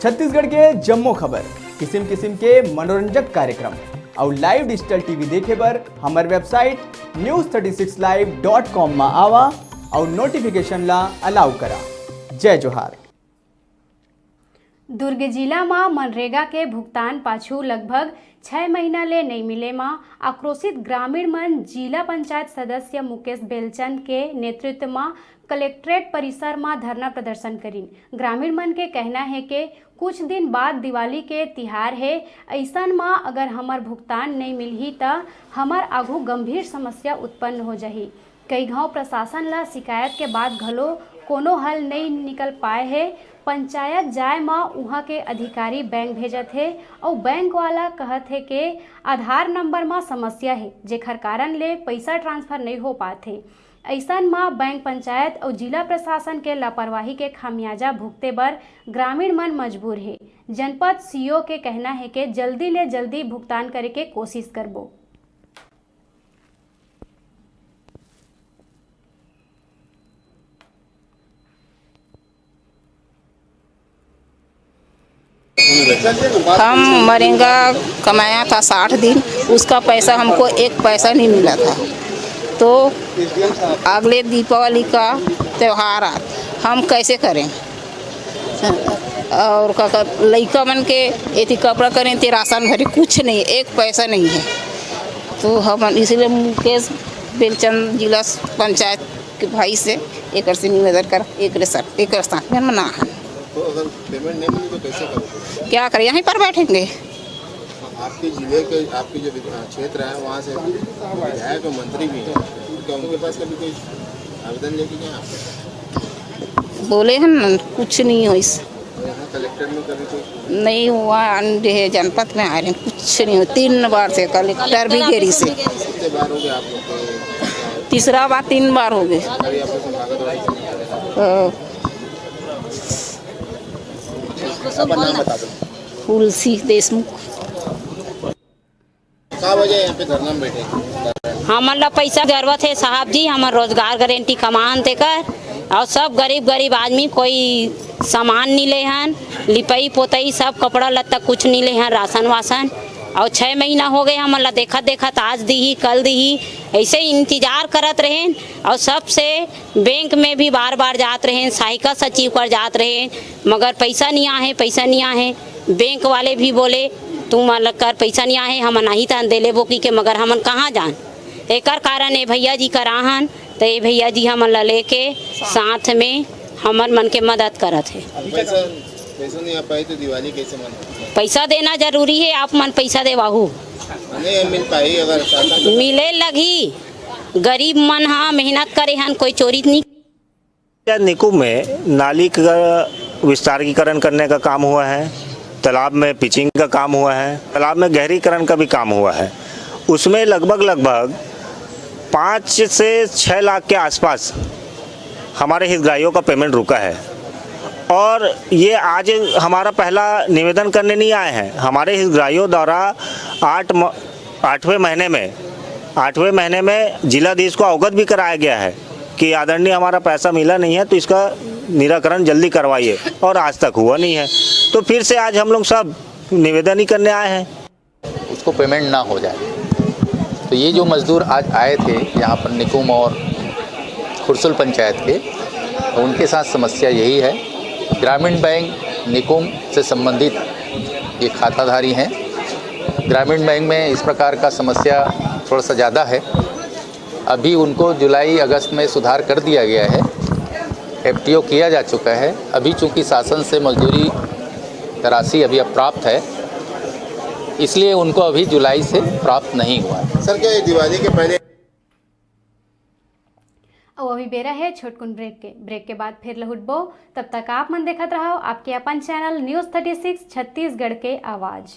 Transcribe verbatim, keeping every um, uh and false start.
छत्तीसगढ़ के जम्मो खबर, किसिम किसिम के मनोरंजक कार्यक्रम अउ live digital T V देखे बर हमर website news thirty six live dot com म आवा अउ notification ला allow करा। जय जोहार। दुर्ग जिला म मनरेगा के भुगतान पाछू लगभग छह महीना ले नइ मिले म आक्रोशित ग्रामीण मन जिला पंचायत सदस्य मुकेश बेलचंद के नेतृत्व म कलेक्ट्रेट परिसर म धरना प्रदर्शन करिन। ग्रामीण मन के कहना हे के कुछ दिन बाद दिवाली के तिहार हे, अइसन म अगर हमर भुगतान नइ मिलही त हमर आघू गंभीर समस्या उत्पन्न हो जाही। कई घांव प्रशासन ला शिकायत के बाद घलो कोनो हल नइ निकल पाए हे। पंचायत जाए म उहां के अधिकारी बैंक भेजत हे अउ बैंक वाला कहत हे के आधार नंबर म समस्या हे, जेखर कारण ले पइसा ट्रांसफर नइ हो पात हे। अइसन म बैंक, पंचायत अउ जिला प्रशासन के लापरवाही के खामियाजा भुगते बर ग्रामीण मन मजबूर हे। जनपद सीओ के कहना हे के जल्दी ले जल्दी भुगतान करे के कोशिश करबो। हम मरेंगा कमाया था साठ दिन, उसका पैसा हमको एक पैसा नहीं मिला था। तो अगले दीपावली का त्यौहार आ, हम कैसे करें? और का, का लइका मन के एथी कपड़ा करें ते राशन भरे, कुछ नहीं, एक पैसा नहीं है। तो हम इसीलिए मुकेश बेलचंद जिला पंचायत के भाई से एकर से निवेदन कर, एकर सर, एकर साथ में मना है। तो अगर पेमेंट नहीं मिली तो कैसे करोगे? क्या करें, यहीं पर बैठेंगे। आपके जिले के, आपके जो विधायक क्षेत्र है, वहाँ से विधायक और मंत्री भी हैं, क्या उनके पास कभी कोई आवेदन लेके गए आप? बोले हैं ना, कुछ नहीं हो इस और यहाँ कलेक्टर में कभी कोई नहीं हुआ। अंडे है, जनपद में आ रहे हैं, कुछ नहीं हो। तीन बार से कलेक्टर भी घेरी से, कितने बार हो गए आप लोग को? तीसरा बार, तीन बार हो गए। कभी आपको संभागत वाली अ, आपका नाम बता दो। तुलसी देशमुख। का वजह है यहाँ पे धरना में बैठे हैं? हमन ला पैसा जरूरत है साहब जी, हमर रोजगार गारंटी कमान तेकर, और सब गरीब गरीब आदमी कोई सामान नहीं ले हन, लिपई पोतई सब कपड़ा लत्ता कुछ नहीं ले हन, राशन वासन। और छः महीना हो गए हमन ला देखत देखत, आज दीही कल दीही, ऐसे ही इंतजार करत रहेन। और सबसे बैंक में भी बार बार जात रहेन, सहायिका सचिव कर जात रहेन, मगर पैसा नहीं आहे, पैसा नहीं आहे। बैंक वाले भी बोले, तुम कर पैसा नहीं आहे, हम नहीं तहन दे लेबो की के, मगर हमन कहाँ जान। एकर कारण ए भैया जी कर आहन, तो ए भैया जी हमन ला लेके साथ में हमर मन के मदद करत है। पैसा पैसा नहीं आ पाई तो दिवाली कैसे मनाओ? पैसा देना जरूरी है, आप मन पैसा देवाहू। नहीं मिल पाई अगर शासन मिले लगी, गरीब मन हा मेहनत करे हन, कोई चोरी नहीं। पंचायत निकुम में नाली का विस्तारीकरण करने का काम हुआ है, तालाब में पिचिंग का काम हुआ है, तालाब में गहरीकरण का भी काम हुआ है। उसमें लगभग लगभग पाँच से छः लाख के आसपास हमारे हितग्राहियों का पेमेंट रुका है। और ये आज हमारा पहला निवेदन करने नहीं आए हैं। हमारे हितग्राहियों द्वारा आठ म- आठवें महीने में आठवें महीने में जिलाधीश को अवगत भी कराया गया है कि आदरणीय, हमारा पैसा मिला नहीं है, तो इसका निराकरण जल्दी करवाइए, और आज तक हुआ नहीं है। तो फिर से आज हम लोग सब निवेदन ही करने आए हैं। उसको पेमेंट ना हो जाए। तो ये जो मजदूर आज आए थे यहाँ पर निकुम और खुरसुल पंचायत के, तो उनके साथ समस्या यही है। ग्रामीण बैंक निकुम से संबंधित ये खाताधारी हैं। ग्रामीण बैंक में इस प्रकार का समस्या थोड़ा सा ज़्यादा है। अभी उनको जुलाई अगस्त में सुधार कर दिया गया है, एफटीओ किया जा चुका है। अभी चूंकि शासन से मजदूरी राशि अभी अप्राप्त है, इसलिए उनको अभी जुलाई से प्राप्त नहीं हुआ है। सर, क्या ये दिवाली के पहले अउ अभी बेरा है छोटकुन ब्रेक के। ब्रेक के बाद फिर लहुटबो। तब तक आप मन देखत रहो आपके अपन channel news thirty six Chhattisgarh के आवाज़।